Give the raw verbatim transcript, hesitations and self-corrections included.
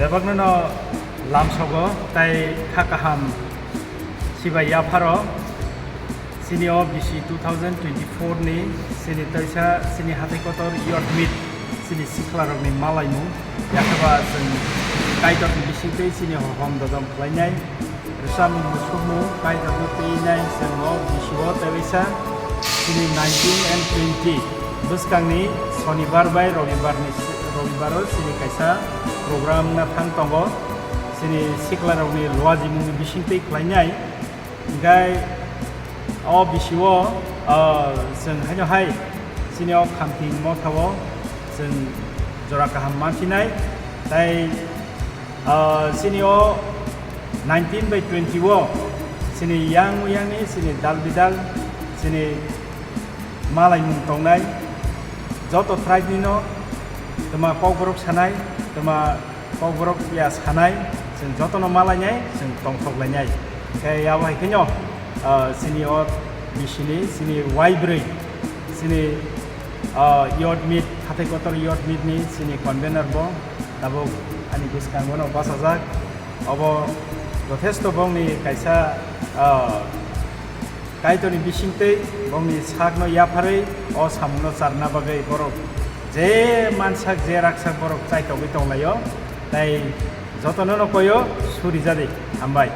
Bebakno no lamsogo tai kha kaham sibai yapharo. Chini o bisi two thousand twenty-four ni chini taisa chini hathai kotor youth meet chini sikla rokni malaimung yakhaba chwng Kaitor ni bisingtwi chini hohom dodom khlainai. Rwchapmung, musukmung, Kaitorno twi nai chwng o bisio tebaisa chini nineteen and twenty bwskangni Sonibar bai Robibarni, Robibaro chini kaisa program wngna thang tongo. Chini siklarokni luajimungni bisingtwi khlainai. Hinkhe o bisio, ah, chwng haino hai chini o Khamting mothao chwng jora kaham manphinai. Tai Ah, chini o nineteen by twenty o chini yang yang ni chini dal bidal chini malaimung tongnai, joto tribe ni no twma kokborok sanai, twma kokborok ya sanai, chwng joto no malainai, chwng tongthok lainai. Khe abo hai khe no, ah, chini o bisini chini waibrwi chini, ah, youth meet, hathai kotor youth meet ni chini convener bo tabuk ani bwskango no bachajak. Obo jothesto bongni kaisa, ah, Kaitorni bisingtwi bongni sakno yapharwi o samungno charna bagwi borok je mansak je raksak borok chaitogwi tonglaio. Tai jotono no koyo suri jadi. Hambai.